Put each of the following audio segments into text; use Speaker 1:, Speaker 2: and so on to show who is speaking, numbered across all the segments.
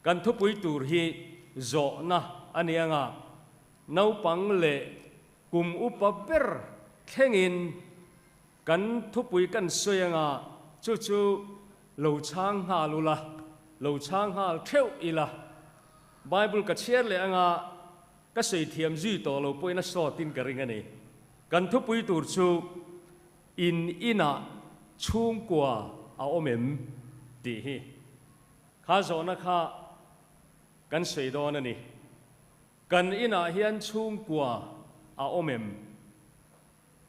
Speaker 1: Kan thupui tur hi zawhna a ni anga, naupang leh kum upa ber thlengin kan thupui kan sawi anga, chu chu lo chhang nghal ula, lo chhang nghal theuh ila. Bible ka chhiar leh anga ka sawi thiam zui tawh lo pawhin a sawtin ka ring a ni. Kan thupui tur chu In inah chhungkua a awm em? tih hi. Kha zawhna kha kan sawi dawn a ni. Kan inah hian chhungkua a awm em?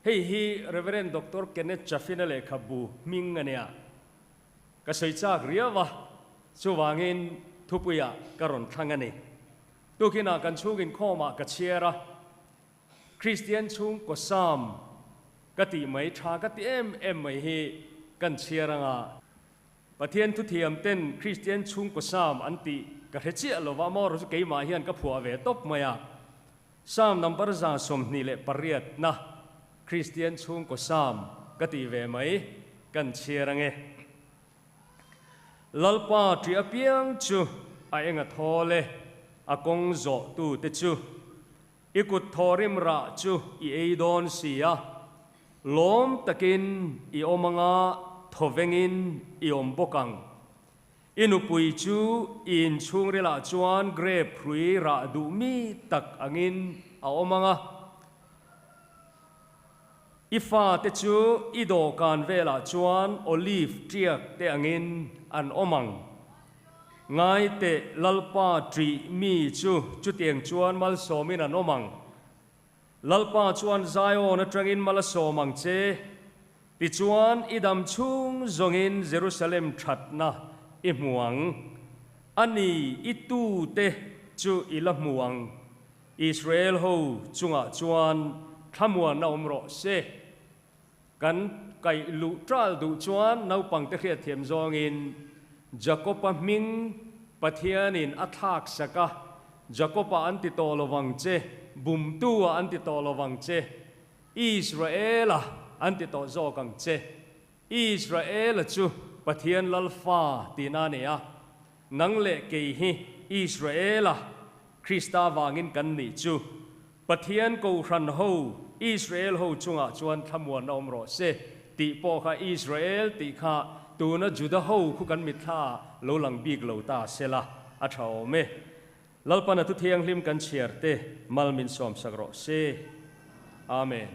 Speaker 1: Hei hi Rev. Doctor Kenneth Chaffin-a lehkhabu hming a nia. Ka sawi chak riau a, chuvangin thupuiah ka rawn thlang a ni. Tukinah kan chhung inkhawmah ka chhiar a, Kristian chhungkaw Sam ka tih mai, tha ka ti em em mai hi kan chhiar anga, Pathian thuthiam ten Kristian chhungkaw Sam an tih ka hre chiah lo va, amaherawh chu keimah hian ka phuah ve tawp mai a. Sam number 28 na Kristian chhungkaw Sam ka tih ve mai kan chhiar ange. Lalpa ṭih apiang chu a eng a thawl e, a kawng zawh tute chu. I kut thawrim rah chu i ei dawn si a, lawm takin i awm anga thawvengin i awm bawk ang. I nupui chu i inchhungrilah chuan grape hrui rah duh mi tak angin a awm anga, i fate chu i dawhkan velah chuan olive ṭiak te angin an awm ang. Ngai teh Lalpa ṭih mi chu chutiang chuan malsawmin an awm ang. Lalpa chuan Zion aṭangin mal a sawm ang che. Tichuan i dam chhung zawngin Jerusalem ṭhatna i hmu ang. A ni, i tute chu i la hmu ang. Israel ho chungah chuan thlamuanna awm rawh se. Kan kaih luh ṭal duh chuan naupangte hriatthiam zawngin Jakob-a hming Pathianin a thlak sak a, Jakob-a an ti tawh lo vang che, Bumtu-a an ti tawh lo vang che, Israel-a an ti tawh zawk ang che. Israel-a chu Pathian Lalfa tihna a ni a, nang leh kei hi Israel-a Krista vangin kan nih chu. Pathian Kohhran ho, Israel ho chungah chuan thlamuanna awm rawh se tih pawh kha Israel tih kha tuna Juda ho khu kan mitthla ah lo lang bik lo ta sela a tha awm e. Lalpan a thuthianghlim kan chhiar te mal min sawmsak rawh se. Amen.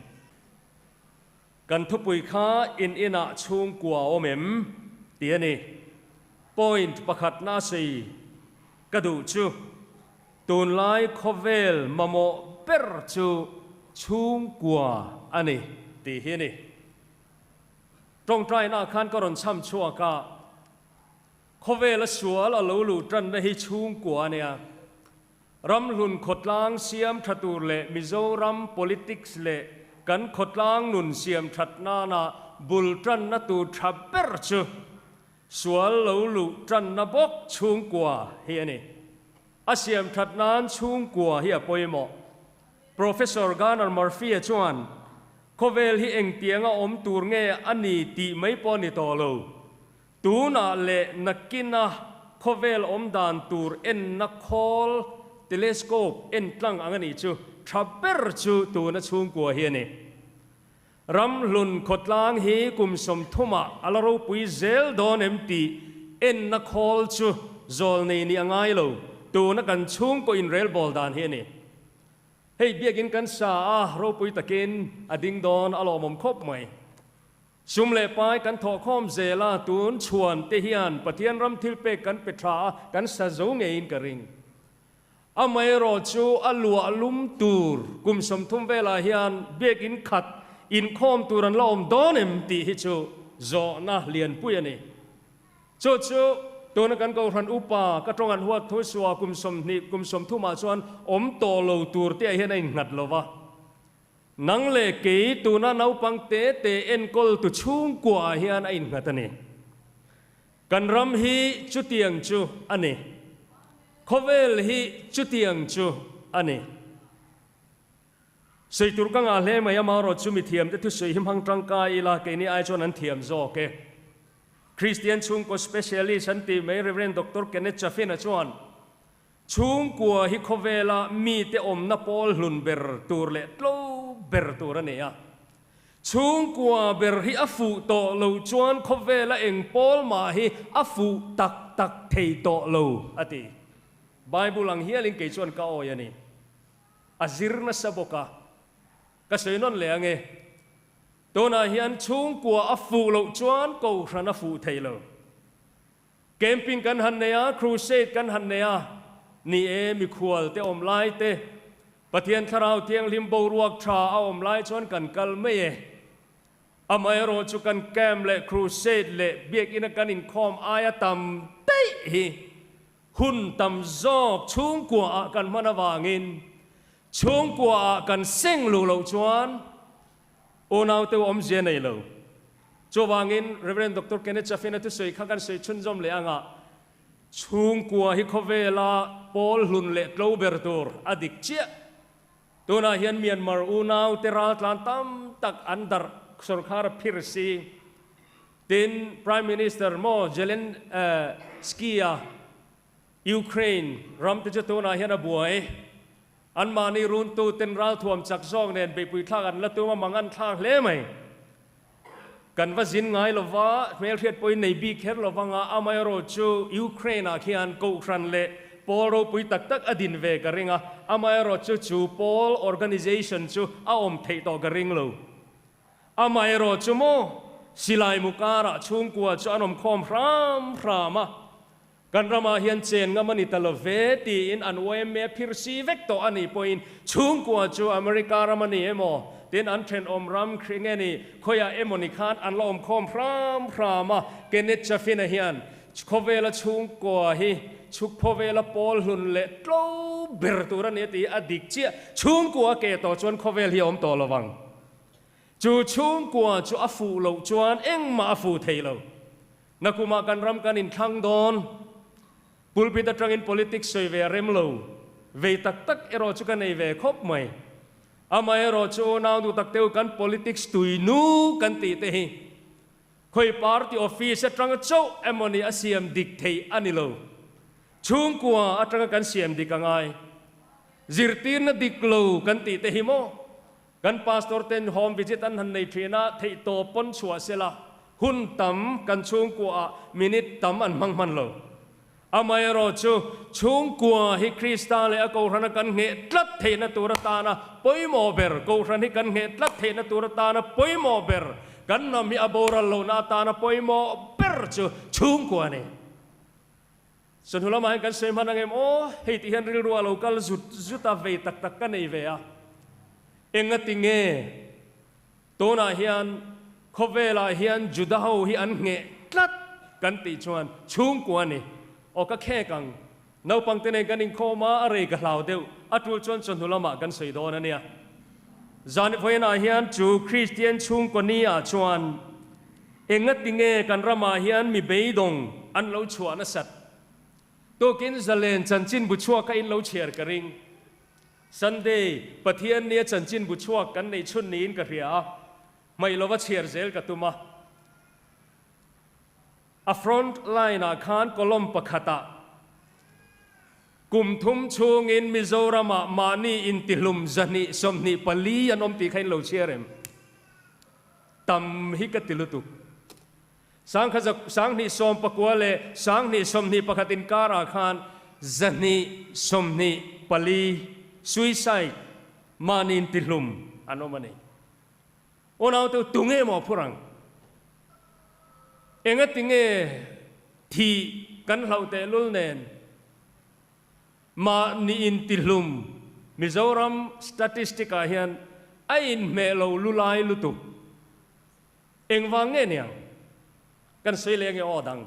Speaker 1: Kan thupui kha in inah chhungkua awm em? tih a ni. Point pakhatna a sawi ka duh chu tunlai khawvel mamawh ber chu chhungkua a ni tih hi a ni. Tawngtainaah khan ka rawn chham chhuak a, khawvela sual a lo luh tanna hi chhungkua a nia. Ramhlun khawtlang siam tha tur leh Mizoram politics leh kan khawtlang nun siam that nana bul tanna tur tha ber chu sual lo luh tanna bawk chhungkua hi a ni. A siam that nan chhungkua hi a pawimawh. Professor Garner Murphy-a chuan, Khawvel hi engtianga awm tur nge a ni tih mai pawh a ni tawh lo. Tunah leh nakina khawvel awm dan tur enna khawl, telescope, en tlang ang a nih chu tha ber chu tuna chhungkua hi a ni. Ramhlun khawtlang hi kum 30ah a la ropui zel dawn em tih enna khawl chu zawlnei nih a ngai lo, tuna kan chhungkaw inrelbawl dan hi a ni. Hei biakin kan sa a, ropui takin a ding dawn a lawmawm khawp mai. Sum leh pai kan thawhkhawm zel a, tun chhuan te hian Pathian ram thil pek kan pe tha a, kan sa zo ngeiin ka ring. Amaherawh chu a luah lum tur kum 30 velah hian biakin khat inkhawm tur an la awm dawn em tih hi chu zawhna lianpui a ni. Chu chu tuna kan Kohhran upa ka tawng an huat thu suah kum 20 kum 30ah chuan awm tawh lo tur te ah hian a innghat lo va. Nang leh kei tuna naupang te te enkawl tu chhungkua ah hian a innghat a ni. Kan ram hi chutiang chu a ni. Khawvel hi chutiang chu a ni. Sawi tur ka ngah hle mai amaherawh chu mithiam te thusawi hi hmang tangkai ila keini ai chuan an thiam zawk e. Kristian chhungkaw specialist an tih mai Rev. Doctor Kenneth Chaffin-a chuan, Chhungkua hi khawvela mite awmna pawl hlun ber tur leh tlo ber tur a ni a. Chhungkua ber hi a fuh tawh lo chuan khawvela eng pawl mah hi a fuh tak tak thei tawh lo, a ti. Bible ang hialin kei chuan ka awi a ni. A zir nasa bawk a. Ka sawi nawn leh ang e. Tunah hian chhungkua a fuh loh chuan kohhran a fuh thei lo. Camping kan han nei a, crusade kan han nei a, ni e, mikhual te awm lai te, Pathian Thlarau Thianghlim boruak tha a awm lai chuan kan kal mai e. Amaherawh chu kan camp leh crusade leh biakina kan inkhawm aia tam daih hi hun tam zawk chhungkua ah kan hman avangin chhungkua ah kan seng luh loh chuan Unau te awmzia nei lo. Chuvangin Rev. Doctor Kenneth Chaffin-a thusawi kha kan sawi chhunzawm leh anga chhungkua hi khawvela pawl hlun leh tlo ber tur a dik chiah. Tunah hian Myanmar unau te raltlan tam tak an darh sorkar a phir si. Tin, Prime Minister maw Zelensky-a Ukraine ram te chu tunah hian a buai. Anmahni runtu ten ralthuam chak zawk nen beihpui thlak an la tum a, mang an thlak hle mai. Kan va zin ngai lova, hmelhriat pawhin nei bik kher lo vanga, amaherawh chu Ukraine ah khian Kohhran leh pawl ropui tak tak a din ve ka ring a, amaherawh chu chu pawl organization chu a awm theih tawh ka ring lo. Amaherawh chu maw, silai mu karah chhungkua chu an awm khawm hram hram a, Kan ramah hian chen ngam a ni ta lo ve tiin an yma phir si vek tawh a nih pawhin chhungkua chu America ram a ni emaw tin an thenawm ram khrih nge ni khawiah emaw ni khan an la awm khawm hram hram a. Kenneth Chaffin-a hian khawvela chhungkua hi chhuk khawvela pawl hlun leh tlo ber tur a ni a ti a dik chiah. Chhungkua a keh tawh chuan khawvel hi a awm tawh lo vang. Chu chhungkua chu a fuh loh chuan engmah a fuh thei lo. Nakumah kan ram kan inthlang dawn. Pulpit atangin politics sawi ve a rem lo. Vei tak tak erawh chu ka nei ve khawp mai. Amaherawh chu unau duh tak teu kan politics tui nu kan tih te hi khawi party office atanga chauh emawni a siam dik theih a ni lo. Chhungkua atanga kan siam dik a ngai. Zirtirna dik lo kan tih te hi maw? Kan pastor ten home visit an han nei thin a, theihtawp pawn chhuah sela hun tam kan chhungkua ah minute tam an hmang hman lo. Amaherawh chu chhungkua hi Krista leh a Kohhrana kan ngheh tlat theihna tur atana pawimawh ber, Kohhran hi kan ngheh tlat theihna tur atana pawimawh ber, kan hnam hi a boral lohna atana pawimawh ber chu chhungkua a ni. Chawhnu lamah hian kan sawi hman ang em aw, hei tih hian rilru a lo kal zut zut a, vei tak tak ka nei ve a. Engati nge tunah hian khawvelah hian Juda ho hi an ngheh tlat kan tih chuan chhungkua a ni. Aw ka khek ang, naupang te nen kan inkhawm a, a rei ka hlau deuh, a tul chuan chawhnu lamah kan sawi dawn a nia. Zan vawiinah hian chu Kristian chhungkaw ni ah chuan Engati nge kan ramah hian mi beidawng an lo chhuah nasat? Tukin zalen chanchin bu chhuak kha in lo chhiar ka ring. Sunday, Pathian nia chanchin bu chhuak kan neih chhun niin ka hria a, hmaih lova chhiar zel ka tum a. A front line ah khan column pakhatah kum thum chhungin Mizoramah mahni intihlum 224 an awm tih kha in lo chhiar em? Tam hi ka ti lutuk. Sangkha 2019 leh 2021 inkarah khan 224 suicide mahni intihlum an awm a ni. Unaute u, tunge maw phur ang? Engati nge thih kan hlauh tehlul nen Mahni intihlum Mizoram statistic ah hian a inhmeh lo lulai lutuk. Engvang nge niang? Kan sawi leh ange aw dang.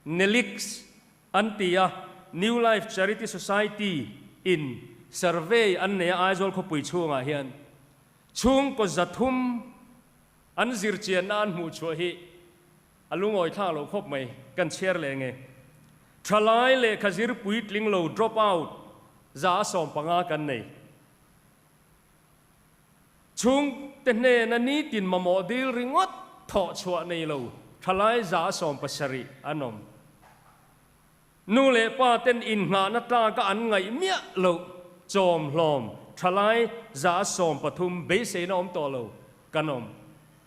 Speaker 1: Nelix an ti a, New Life Charity Society in survey an nei a Aizawl khawpui chhungah hian chhungkaw 300 an zirchianna an hmuh chhuah hi A lungawi thlak lo khawp mai, kan chhiar leh nge. Thalai lehkha zir puitling lo drop out 115 kan nei. Chhungte hnena nitin mamawh dil ringawt thawh chhuah nei lo. thalai 70% an awm. Nu leh pa ten innghahna tlaka an ngaih miah loh chawm hlawm thalai 13% beiseina awm tawh lo kan awm.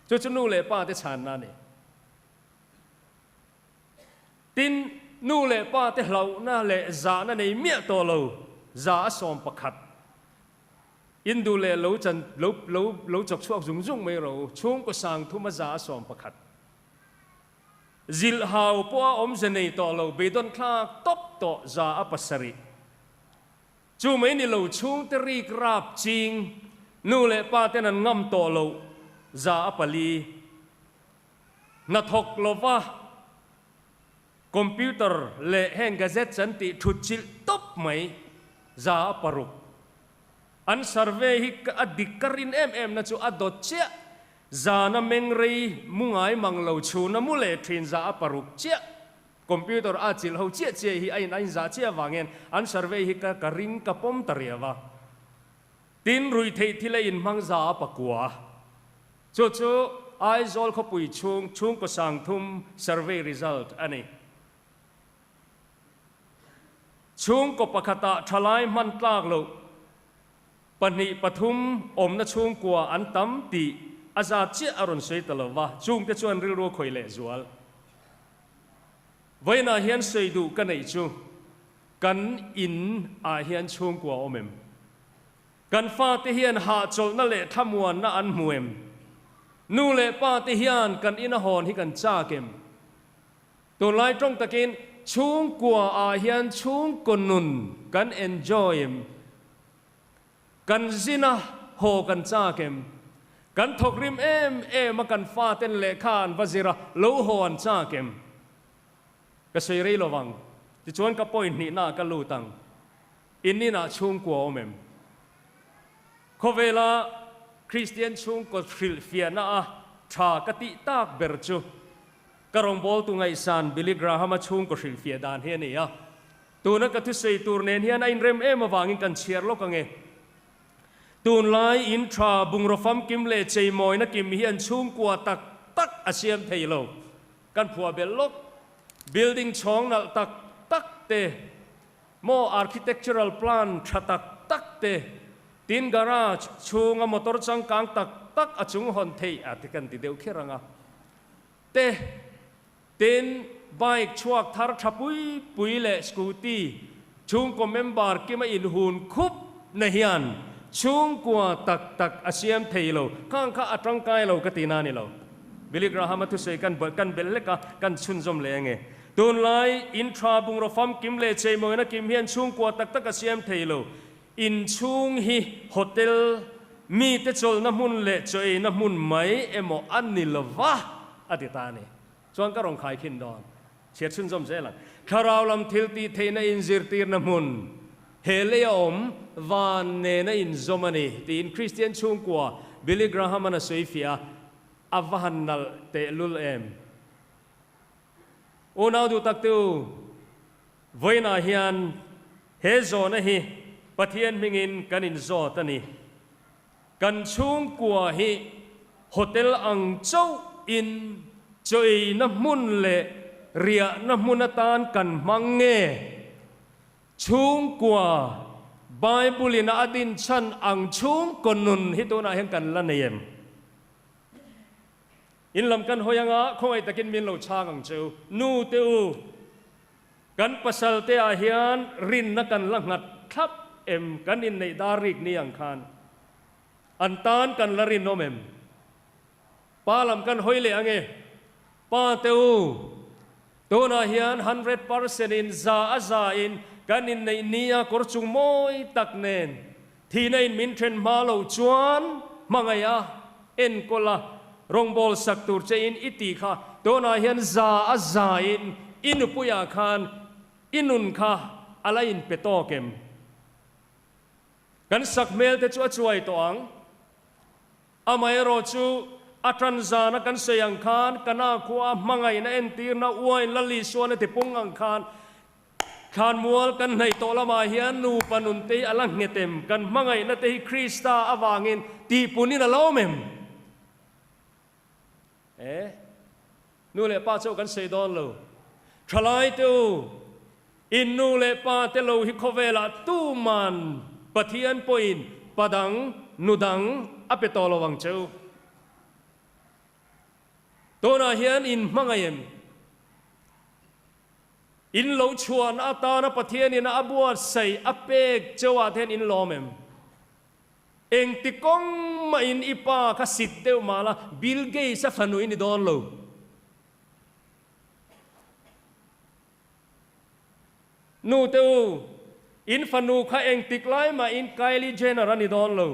Speaker 1: Chu chu nu leh pa te chhanna a ni. Tin, nu leh pa te hlauhna leh zahna nei miah tawh lo 11%. In duh leh lo chan lo lo lo chawk chhuak zung zung mai rawh u, chhungkaw 30% a 11%. Zilh hau pawh a awmze nei tawh lo, beidawn thlak tawp tawh 7%. Chu mai ni lo chhungte rik rap ching, nu leh pa ten an ngam tawh loh 4%. Hnathawk lova computer leh heng gadgets an tih thut chilh tawp mai 6%. An survey hi a dik ka rin em em na chu a dawt chiah. Zana meng rei mu ngai mang lo chhuna mu leh thin 6% chiah. Computer a chilh ho chiah chiah hi a in a inzah chiah avang hian an survey hi ka ka ring ka pawm ta riau a. Tin, ruihtheih thil a inhmang 9%. Chu chu Aizawl khawpui chhung chhungkaw 3000 survey result a ni. Chhungkaw pakhatah thalai hman tlak loh pahnih pathum awmna chhungkua an tam tih a zat chiah a rawn sawi ta lo va, chungte chuan rilru a khawih leh zual. Vawiinah hian sawi duh ka neih chu kan in ah hian chhungkua awm em? Kan fate hian hahchawlhna leh thlamuanna an hmu em? Nu leh pa te hian kan ina hawn hi kan chak em? Tunlai tawng takin chhungkua ah hian chhungkaw nun kan enjoy em? Kan zin a, haw kan chak em? Kan thawk rim em em a kan faten lehkha an va zir a, lo haw an chak em? Ka sawi rei lovang, tichuan ka point hnihna ah ka lut ang. In inah chhungkua awm em? Khawvela Kristian chhungkaw hrilhfiahna a tha ka tih tak ber chu Ka rawngbawltu ngaihsan Billy Graham-a chhungkaw hrilhfiah dan hi a ni a. Tuna ka thusawi tur nen hian a inrem em avangin kan chhiar lawk ang e. Tunlai in tha bungraw famkim leh cheimawina kim hian chhungkua tak tak a siam thei lo. Kan phuah belh lawk. Building chhawng nalh tak tak te, maw architectural plan tha tak tak te, tin garage chhunga motor changkang tak tak a chung hawn theih a ti kan ti deuh kher ang a. Te, tin, bike chhuak thar tha pui pui leh scooty chhungkaw member kima inhun khup na hian chhungkua tak tak a siam thei lo, khang kha a tangkai lo ka ti na ni lo. Billy Graham-a thusawi kan kan belh lek a, kan chhunzawm leh ange. Tunlai in tha bungraw famkim leh cheimawina kim hian chhungkua tak tak a siam thei lo. Inchhung hi hotel, mite chawlhna hmun leh chaw eina hmun mai emaw a ni lo va, a ti ta a ni. Chuan ka rawn khaikhin dawn. Chhiat chhunzawm zel ang. Thlarau lam thil tih theihna inzirtirna hmun, he lei a awm, van nena inzawm a ni, tiin Kristian chhungkua Billy Graham-a'n a sawi fiah a, a va han nalh tehlul em! Unau duh tak te u, Vawiinah hian he zawhna hi Pathian hmingin kan inzawt a ni. Kan chhungkua hi hotel ang chauhin chaw eina hmun leh riahna hmun atan kan hmang nge? Chhungkua Bible-in a din chhan ang chhungkaw nun hi tunah hian kan la nei em? In lam kan hawi anga khawngaih takin min lo chhang ang che u. Nu te u, kan pasal te ah hian rinna kan la nghat thlap em? Kan inneih dar rik ni ang khan an tan kan la rinawm em? Pa lam kan hawi leh ange. Pa te u, tunah hian 100% in za a za in kan inneih ni a kawr chung mawi tak nen Thihna in min then hma loh chuan hmangaih a, enkawl a, rawngbâwl sak tur che in i tih kha tunah hian za a za in i nupuiah khan i nun kha a la inpe tawk em? Kan sak hmel te chu a chuai tawh ang. Amaherawh chu a tan zana kan sawi ang khan Kana khua hmangaihna entirna uain Lal Isuan a tipung ang khan Thlanmual kan hnaih tawh lamah hian nupa nun te hi a la nghet em? Kan hmangaihna te hi Krista avangin tihpunin a la awm em? E. Nu leh pa chauh kan sawi dawn lo. Thalai te u, in nu leh pa te lo hi khawvelah tuman Pathian pawhin pa dang, nu dang a pe tawh lo ang che u. Tunah hian in hmangaih em? In lo chhuahna atana Pathianin a buatsaih a pek chauhah te hian in lawm em? Engti kawng mahin i pa kha sit deuh mah la, Bill Gates a fanu i ni dawn lo. Nu te u, in fanu kha engtik lai mahin Kylie Jenner a ni dawn lo.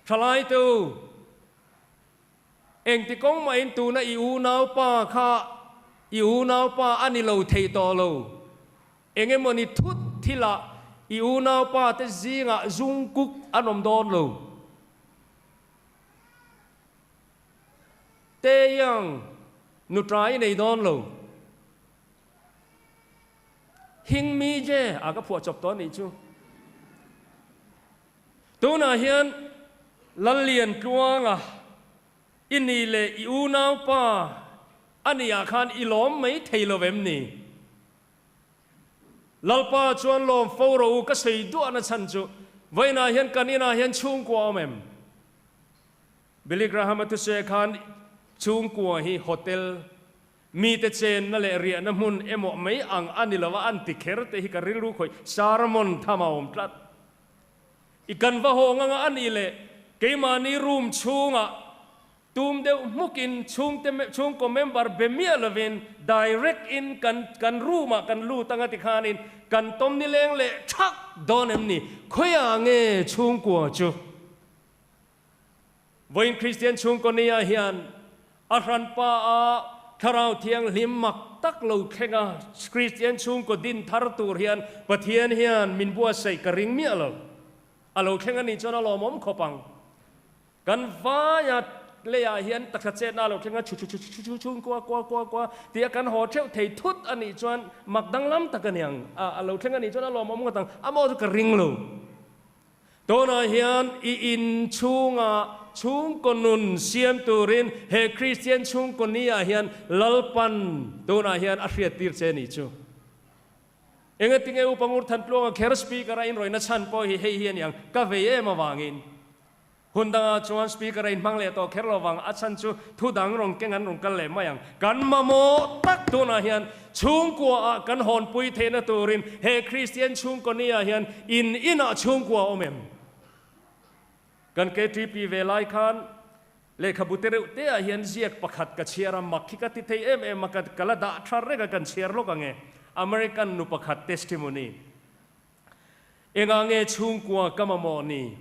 Speaker 1: Thalai te u, Engti kawng mahin tuna i unaupa kha i unaupa a ni lo thei tawh lo. Eng emawni thut thilah i unaupa te zingah zungkuk an awm dawn lo. Taeyang nuṭa i nei dawn lo. Hing mi je a ka phuah chawp tawh a nih chu. Tunah hian Lalliantluanga i ni leh i unaupa a nih ah khan i lawm mai thei lo vem ni? Lalpa chuan lawm fo rawh u ka sawi duahna chhan chu vawiinah hian kan inah hian chhungkua a awm em? Billy Graham-a thusawi khan chhungkua hi hotel Mite chenna leh riahna hmun emaw mai ang a ni lo a, an ti kher te hi ka rilru khawih sermon tham a awm tlat. I kan va haw ngang a a nih leh keimahni room chhungah tum deuh hmukin chhungte chhungkaw member be miah lovin direct in kan kan room ah kan lut anga tikhanin kan tawm nileng leh thak dawn em ni? Khawiah nge chhungkua chu? Vawiin Kristian chhungkaw nia hian a hranpa a Thlarau Thianghlim mak tak lo thleng a, Kristian chhungkaw din thar tur hian Pathian hian min buatsaih ka ring miah lo. A lo thleng a nih chuan a lawmawm khawp ang. Kan vaia leiah hian taksa chetna a lo thleng a, chhu chhu chhu chhu chhu chhung kua kua kua kua tia kan haw theuh thei thut a nih chuan mak danglam tak a ni ang. A lo thleng a nih chuan a lawmawm ngawt ang. Amaw chu ka ring lo. Tunah hian i in chhunga chhungkaw nun siam turin he Kristian chhungkaw ni-ah hian Lalpan tunah hian a hriattir che ni chu. Engatinge Upa Ngurthantluanga kher Speaker-a inrawihna chhan pawh hi hei hi a ni ang, ka vei em avangin. Hun dangah chuan Speaker a inhmang leh tawh kher lo vang, a chhan chu thu dang rawn keng an rawn kal leh mai ang. Kan mamawh tak tunah hian chhungkuaah kan hawnpui theihna turin he Kristian chhungkaw ni-ah hian in inah chhungkua a awm em? Kan KTP ve lai khan lehkhabu te reuh te ah hian ziak pakhat ka chhiar a, mak hi ka ti thei em em a, ka la dah tha reng a, kan chhiar lawk ang e, American nu pakhat testimony. Engah nge chhungkua ka mamawh ni?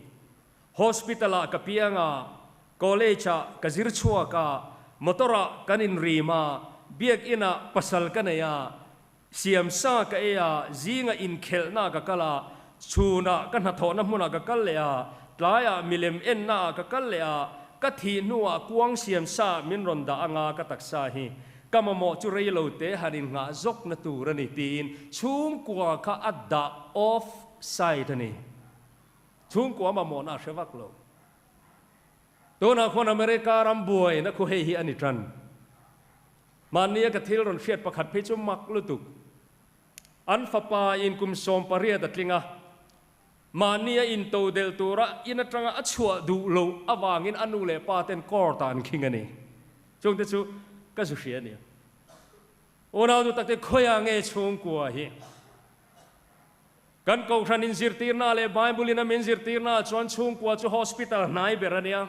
Speaker 1: Hospital ah ka piang a, college ah ka zir chhuak a, motor ah kan inrim a, biakin ah pasal ka nei a, siam sa ka ei a, zinga inkhelhna ah ka kal a, chhunah ka hnathawhna hmunah ka kal leh a, tlaiah milem enna ah ka kal leh a, ka thih hnuah kuang siam sa min rawn dah anga ka taksa hi Ka mamawh chu rei lo te han innghah zawkna tur a ni tiin chhungkua kha a dah off side a ni. Chhungkua mamawhna a hre vak lo. Tunah khuan America ram buaina khu hei hi a ni tan. Mahnia ka thil rawn hriat pakhat phei chu mak lutuk. An fapa in kum 18 a tling a, mahnia intodelh tura in atanga a chhuah duh loh avangin a nu leh pa ten court ah an khing a ni. Chungte chu ka zu hria a ni. Unau nu takte khawiah nge chhungkua hi? Kan Kohhran inzirtirna leh Bible in a min zirtirna ah chuan chhungkua chu hospital hnai ber a nia.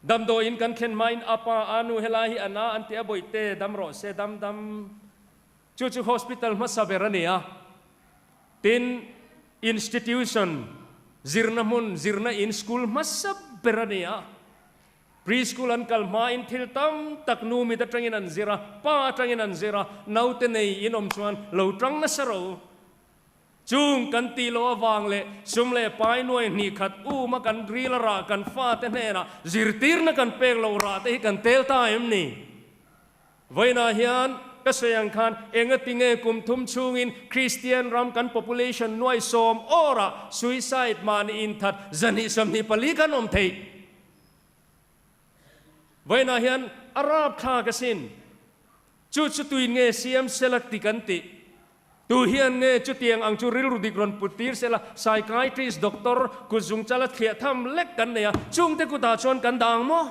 Speaker 1: Damdawiin kan thlen hmain a pa, a nu helai hi a na an ti a, bawihte dam rawh se, dam dam. Chu chu hospital hmasa ber a ni a, tin institution, zirna hmun, zirna in, school hmasa ber a ni a. Pre-school an kal hmain thil tam tak nu mit atangin an zir a, pa atangin an zir a, naute nei in awm chuan lo tang nasa ro. Chung kan tih loh avang leh sum leh pai nuai hnih khat uma kan ril a rah kan fate hnenah zirtirna kan pek loh rah te hi kan tel ta em ni? Vawiinah hian ka sawi ang khan engatinge kum thum chhungin Kristian ram kan population nuai sawm awrah suicide mahni inthat 124 kan awm theih? Vawiinah hian a rapthlak asin. Chu chu tuin nge siam sela ti kan tih? Tu hian nge chutiang ang chu rilru dik rawn put tir sela? Psychiatrist doctor kut zungchala thliah tham lek kan nei a, chungte kutah chuan kan dah ang maw?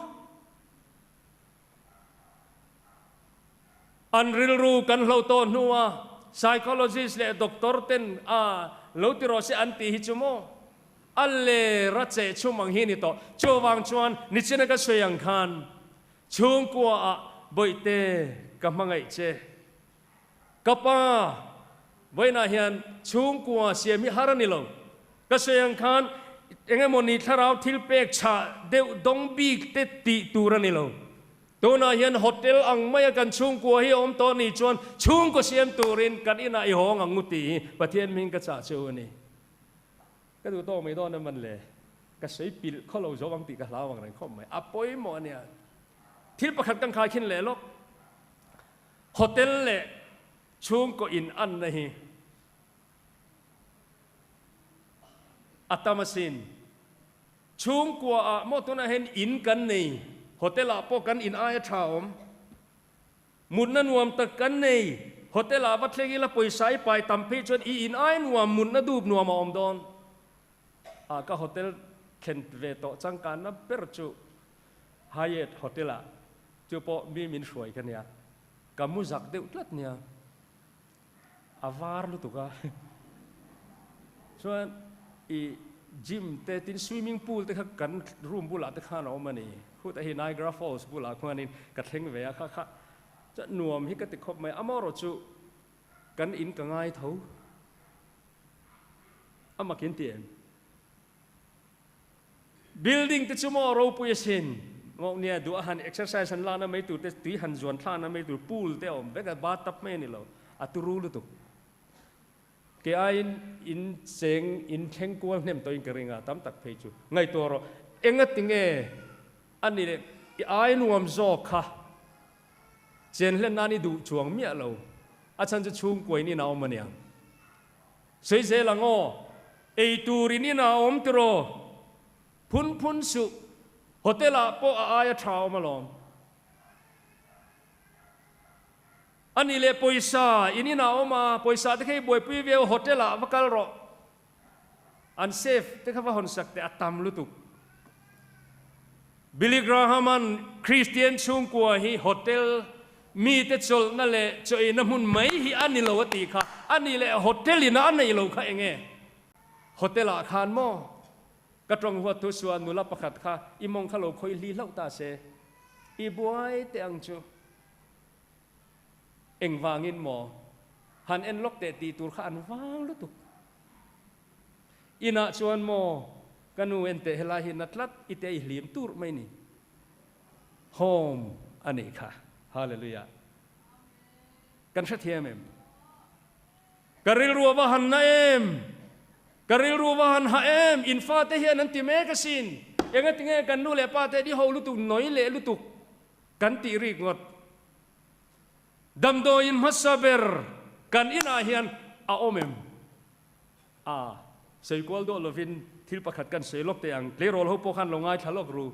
Speaker 1: An rilru kan hlo tawh hnua psychologist leh doctor ten a lo ti rawh se an tih hi chu maw? A ler a cheh chhum ang hi a ni tawh. Chuvang chuan nichina ka sawi ang khan chhungkua ah Bawihte ka hmangaih che. Ka pa vawiinah hian chhungkua siam hi har a ni lo. Ka sawi ang khan eng emaw ni thlarau thil pek chhah deuh dawng bik te tih tur a ni lo. Tunah hian hotel ang maia kan chhungkua hi a awm tawh ni chuan chhungkaw siam turin kan inah i hawng ang u tih hi Pathian hming ka chah cheu a ni. Ka duh tawk mai dawn em an le? Ka sawi pilh khaw lo zo ang tih ka hlau ang reng khawp mai. A pawimawh a nia. Thil pakhat kan khai khin leh lawk. Hotel leh chhungkaw in anna hi a tam asin. Chhungkua ah maw tunah hian in kan nei, hotel ah pawh kan in aia tha awm. Mutna nuam tak kan nei, hotel ah va thleng ila pawisa i pai tam phei chuan i in ai nuam, mutna dup nuam a awm dawn. Ah ka hotel thlen ve tawh changkanna ber chu Hyatt Hotel ah chu pawh mi min hruai ka nia, ka mu zak deuh tlat nia, a var lutuk a, chuan i gym te tin swimming pool te kha kan room bulah te khan a awm a ni, khutah hi Niagara Falls bulah khuanin ka thleng ve a kha kha chuan nuam hi ka ti khawp mai, amaherawh chu kan in ka ngai tho a mak in ti em? Building te chu maw ropui asin ngawk nia duh a han exercise han lakna mai tur te tui han zuan thlakna mai tur pool te a awm vek a bathtub mai a ni lo a turu lutuk ke aiin in cheng in thleng kual hnem tawhin ka ring a tam tak phei chu ngaihtuah rawh enga tinge a ni leh i ai nuam zawk kha chen hlen nan i duh chuang miah lo a chhan chu chhungkuain in a awm aniang. Sawi zel ang aw, ei turin inah a awm tiraw? Phun phun suh, hotel ah pawh a aia tha awm alawm. A nih leh pawisa in inah a awm a, pawisa te kha i buaipui viau, hotel ah va kal rawh. An safe te kha va hawn sak teh a tam lutuk. Billy Graham-a'n Kristian chhungkua hi hotel mite chawlhna leh chaw eina hmun mai hi a ni lo a tih kha, a nih leh hotel ina a neih lo kha eng nge? Hotel ah khan maw? Ka tawng huat thu suah nula pakhat kha i mawng kha lo khawi hli hlauh ta se, i buai teh ang chu. Engvangin maw? Han en lawk teh tih tur kha an vang lutuk. Inah chuan maw ka nu en teh helai hi na tlat i te i hlim tur mai ni. Home a nih kha. Hallelujah. Kan hrethiam em? Ka rilru a va han na em? Ka rilru a va han hah em? In fate hian an ti mek asin. Engatinge kan nu leh pa te i ho lutuk, nawi leh lutuk kan tih rik ngawt. Damdawiin hmasa ber kan inah hian a awm em? A, sawi kual dawh lovin thil pakhat kan sawi lawk teh ang, tleirawl ho pawh khan lo ngaithla lawk ru.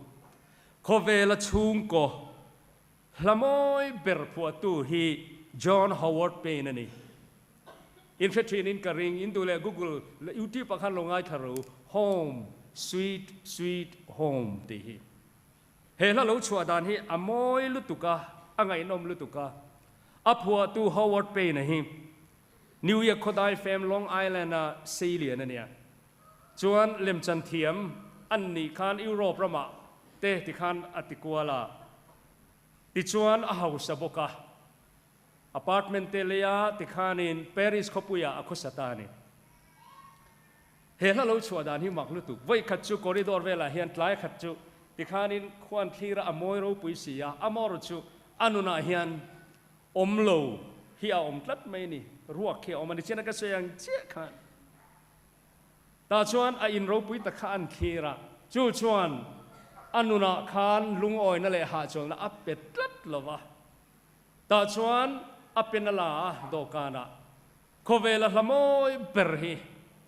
Speaker 1: Khawvela chhungkaw hla mawi ber phuahtu hi John Howard Payne a ni. In hre thinin ka ring, in duh leh Google leh YouTube ah khan lo ngaithla ru, Home, Sweet, Sweet Home tih hi. He hla lo chhuah dan hi a mawi lutuk a, a ngaihnawm lutuk a. A phuahtu Howard Payne-a hi New York khawdai fem Long Island-a sei lian a nia. Chuan lemchan thiam an nih khan Europe ramah te tikhan a ti kual a. Tichuan a hausa bawk a. Apartment te leia tikhanin Paris khawpuiah a khawsa ta a ni. He hla lo chhuah dan hi mak lutuk. Vawi khat chu corridor velah hian tlai khat chu tikhanin khuan thlir a a mawi ropui si a, a mawr chu a nunah hian awm lo hi a awm tlat mai a ni. Ruak hi a awm a ni. Chian a ka sawi ang chiah khan tah chuan a in ropui tak kha an thlir a, chu chuan a nunah khan lungawina leh hahchawlhna a pe tlat lo va. Tah chuan a pen a la a dawhkanah Khawvela hla mawi ber hi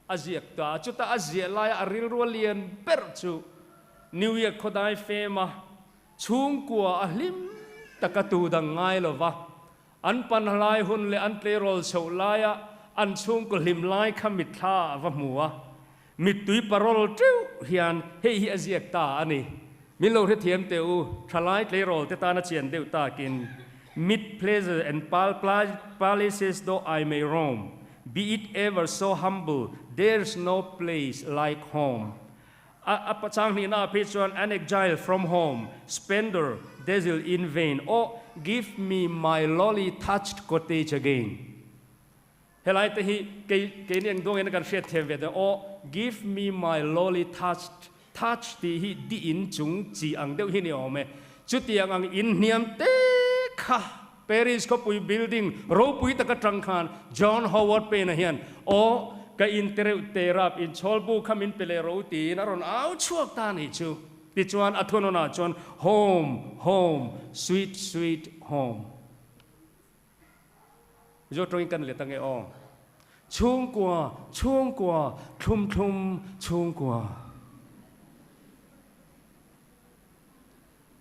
Speaker 1: a ziak ta a, chuta a ziah laia a rilru a lian ber chu New York khawdai fema. Chhungkua a hlim taka tu dang ngai lova an panhlai hun leh an tleirawl chhoh laia an chhungkaw hlim lai kha mitthla a va hmu a, mittui parawl teuh hian hei hi a ziak ta a ni. Min lo hrethiam teh u, thalai tleirawl te tana chian deuh takin, Mid pleasure and palaces though I may roam, be it ever so humble, there's no place like home. A a chang hnihna ah phei chuan An exile from home, spender, dazzle in vain, Oh, give me my lowly thatched cottage again. Helai te hi kei keini eng duangin kan hriat thiam ve dawn Oh, give me my lowly thatched, thatch tih hi di in chung chi ang deuh hi ni awm e. Chutiang ang in hniam te kha Paris khawpui building ropui tak atang khan John Howard Payne-a hian, Aw, ka in te reuh te rap in chhawlbu kha min pe leh ro tiin a rawn au chhuak ta a nih chu. Tichuan a thunawnah chuan, Home, home, sweet, sweet home. Mizo tawngin kan let ange aw. Chhungkua, chhungkua, thlum thlum, chhungkua.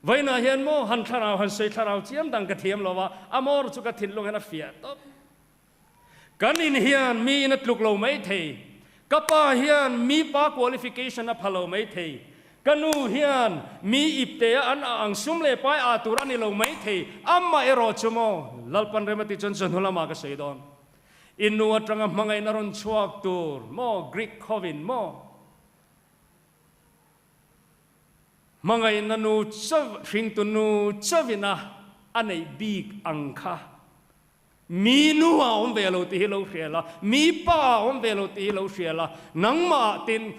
Speaker 1: Vawiinah hian maw han thlarau han sawi thlarau chiam dang ka thiam lo a, a mawr chu ka thinlung hian a fiah tawp. Kan in hian mi in a tluk lo mai thei, ka pa hian mi pa qualification a pha lo mai thei, ka nu hian mi ipte a an a ang sum leh pai ah tur a ni lo mai thei, amah erawh chu maw Lalpan rem a tih chuan chawhnu lamah ka sawi dawn. I nu atanga hmangaihna rawn chhuak tur maw Greek hovin maw? Hmangaihna nu chauh, hringtu nu chauhin a a neih bik ang kha mi nu a awm ve lo tih hi lo hria la, mi pa a awm ve lo tih hi lo hria la, nangmah tin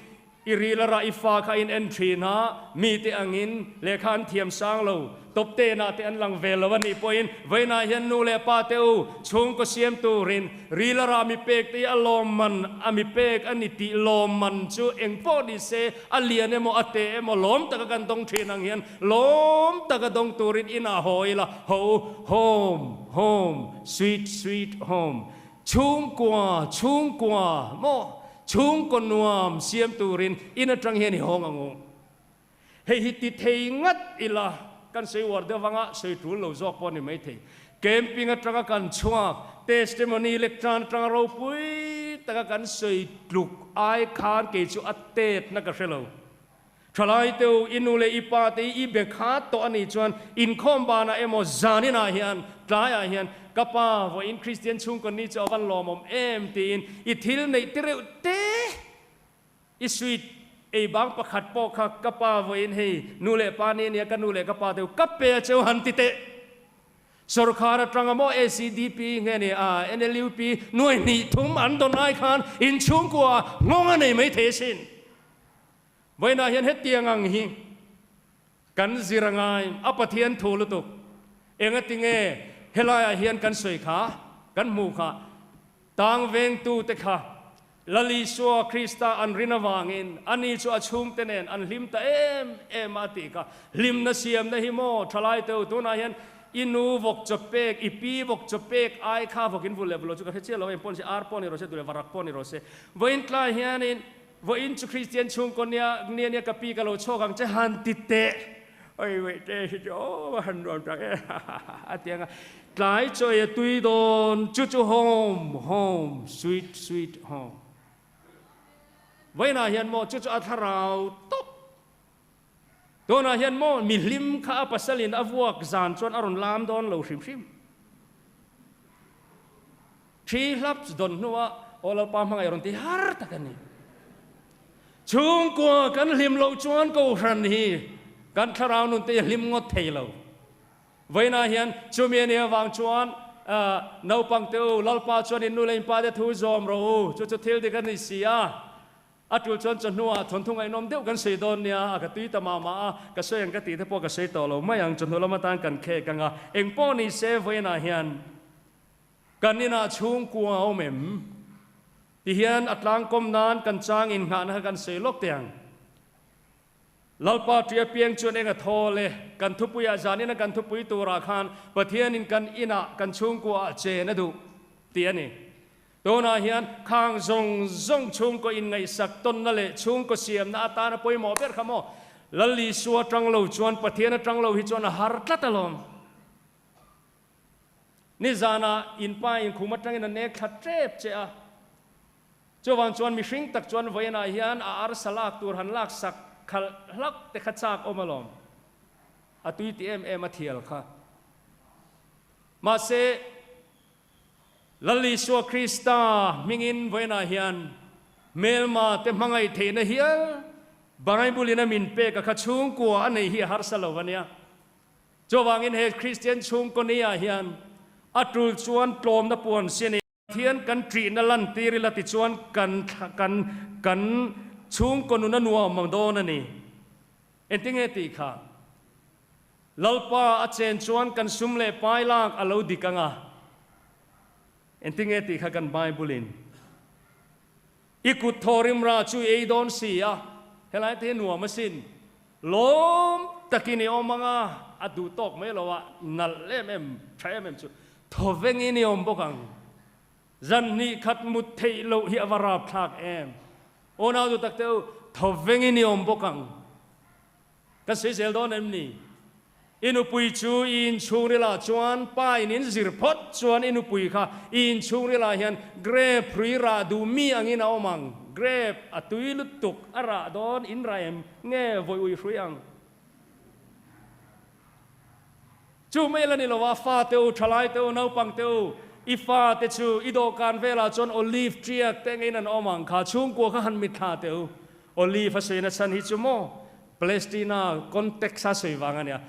Speaker 1: i ril a rah i fa kha in en thin a, mite angin lehkha an thiam sang lo, Top tenah te an lang ve lo a nih pawhin vawiinah hian nu leh pa te u chhungkaw siam turin ril a rah mi pek te hi a lawmman a mi pek a ni tih lawmman chu eng pawh ni se a lian emaw a te emaw lawm taka kan dawng thin ang hian lawm taka dawng turin inah haw ila ho u home home sweet sweet home chhungkua chhungkua maw chhungkaw nuam siam turin in atang hian i hawng ang u. Hei hi ti thei ngat ila, kan sawi uar deuh vanga sawi tul lo zawk pawh a ni maithei. Camping atanga kan chhuak, testimony lek tan atanga ropui taka kan sawi tluk ai khan kei chu a tetna ka hre lo. Thalai te u, i nu leh i pa te hi i be khat tawh a nih chuan inkhawm banah emaw zaninah hian, tlaiah hian ka pa vawiin Kristian chhungkaw ni chu a van lawmawm em tiin i thil neih ti reuh te. I sweet ei bang pakhat pawh kha ka pa vawiin hei nu leh pa ni ania ka nu leh ka pa deuh ka pe a cheu han ti teh. Sorkar atanga maw ACDP nge ni a NLUP nuai hnih thum an dawn ai khan inchhungkua nghawng a nei mai thei asin. Vawiinah hian hetiang ang hi kan zir a ngai a Pathian thu lutuk. Engatinge helaiah hian kan sawi kha kan hmuh kha tang vengtute kha Lal Isua Krista an rin avangin ani chu a chhungte nen an hlim ta em em a tih kha. Hlimna siamna hi maw thalai teu tunah hian i nu vawk chaw pek, i pi vawk chaw pek ai kha vawk in vul leh vul lo chu ka hre chiah lo a, engpawh ni se ar pawh ni rawh se duh leh varak pawh ni rawh se. Vawiin tlai hianin vawiin chu Kristian chhungkaw nia nia nia ka pi ka lo chhuak ang che han ti teh. Oi wei te hi chu aw a han nuam tak e a ti ang a. Tlai chawi a tui dawn chu chu home home sweet sweet home. Vawiinah hian maw chu chu a thlarau tawp. Tunah hian maw mi hlim kha a pasalin a vuak zan chuan a rawn lam dawn lo hrim hrim. Thi hlap dawn hnuah aw Lalpa hmangaih rawn ti har tak a ni. Chhungkua kan hlim loh chuan Kohhran hi kan thlarau nun te hi a hlim ngawt thei lo. Vawiinah hian chumi a nih avang chuan naupang te u, Lalpa chuan in nu leh in pa te thu zawm rawh u, chu chu thil dik a ni si a. A tul chuan chawhnuah thawnthu ngaihnawm deuh kan sawi dawn nia, a ka tui ta mah mah a, ka sawi ang ka tih te pawh ka sawi tawh lo mai ang, chawhnu lam atan kan khek ang a, eng pawh ni se vawiinah hian kan inah chhungkua a awm em? Tihian a tlangkawm nan kan chang innghahna kha kan sawi lawk teh ang. Lalpa ṭi apiang chuan eng a thawl e, kan thupuiah zanina kan thupui turah khan Pathianin kan inah kan chhungkuaah chen a duh tih a ni. Tunah hian khang zawng zawng chhungkaw inngaihsak tawnna leh chhungkaw siamna atana pawimawh ber kha maw? Lal Isua atang lo chuan Pathian atang lo hi chuan a har tlat alawm. Nizanah in pa in khum atangin a nek thla tep che a. Chuvang chuan mihring tak chuan vawiinah hian a arsa lak tur han lak sak khalh hlak te kha chak awm alawm. A tui ti em em a thial kha. Mahse, Lal Isua Krista hmingin vawiinah hian hmelma te hmangaih theihna hial Bible in a min pek a kha chhungkua a neih hi a harsa lo a nia. Chuvangin he Kristian chhungkaw ni-ah hian a tul chuan tlawmna puan sin in Pathian kan ṭihna lantir ila tichuan kan kan kan chhungkaw nun a nuam ang dawn a ni. Engtinge tih kha? Lalpa a chen chuan kan sum leh pai lak a lo dik ang a. Engtinge tih kha kan Bible in I kut thaw rimra chu i ei dawn si a, helai te hi nuam asin. Lawm takin i awm ang a, a duh tawk mai lo a, nalh em em, tha em em chu thawvengin i awm bawk ang. Zan hnih khat mut theih loh hi a va rapthlak em. Aw nau duh tak te u, thawvengin i awm bawk ang. Kan sawi zel dawn em ni? I nupui chu i inchhungrilah chuan pa in in zir phawt chuan i nupui kha i inchhungrilah hian grape hrui rah duh mi angin a awm ang. Grape a tui lutuk a rah dawn in rah em nge vawi ui hrui ang? Chu mai la ni lo a, fate u, thalai te u, naupang te u, i fate chu i dawhkan velah chuan olive tiak te angin an awm ang kha chhungkua kha han mitthla teh u. Olive a sawi nachhan hi chu maw Palestina context a sawi vang a nia.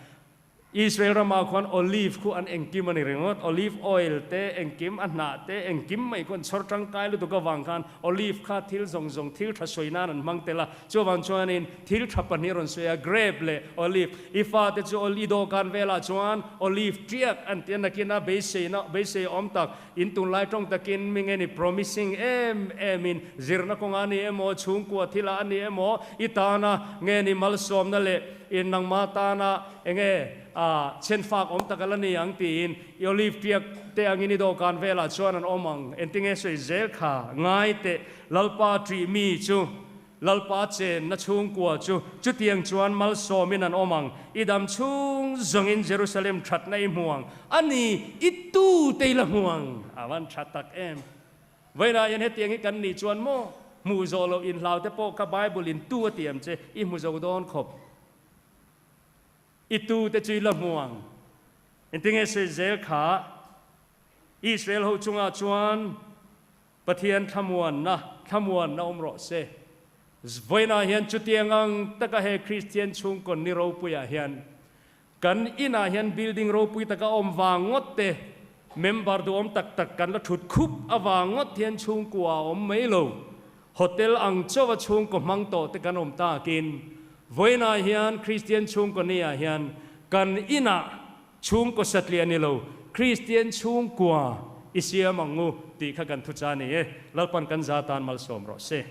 Speaker 1: Israel ramah khuan olive khu an engkim a ni ringawt. Olive oil te engkim, a hnah te engkim mai khu an chhawr tangkai lutuk avang khan olive kha thil zawng zawng thil tha sawi nan an hmang tel a. Chuvang chuanin thil tha pahnih rawn sawi a, grape leh olive. I fate chu i dawhkan velah chuan olive tiak an ti a, nakina beiseina beisei awm tak In tunlai tawng takin mi nge ni promising em em in zirna kawngah a ni emaw, chhungkua thilah a ni emaw, i tana nge ni malsawmna leh i nangma tana enge a chhenfak awm tak a la ni ang tiin i olive tiak te angin i dawhkan velah chuan an awm ang. Engtinge sawi zel kha ngai teh Lalpa ṭih mi chu Lalpa chenna chhungkua chu chutiang chuan malsawmin an awm ang, i dam chhung zawngin Jerusalem thatna i hmu ang, a ni, i tute i la hmu ang. A van tha tak em! Vawiinah hian hetiang hi kan nih chuan maw, hmuh zawh loh inhlau te pawh kha Bible in tu a ti em che, i hmu zo dawn khawp. I tute chu i la hmu ang. Engtinge sawi zel kha Israel ho chungah chuan Pathian thlamuanna, thlamuanna awm rawh se. Vawiinah hian chutiang ang taka he Kristian chhungkaw ni ropuiah hian kan inah hian building ropui taka awm vang ngawt te, member duhawm tak tak kan la thut khup avang ngawt hian chhungkua a awm mai lo. Hotel ang chauha chhungkaw hmang tawh te kan awm takin vawiinah hian Kristian chhungkaw ni-ah hian kan inah Chhungkaw satliah ni lo, Kristian chhungkua i siam ang u tih kha kan thucha a ni e. Lalpan kan za tan malsawm rawh se.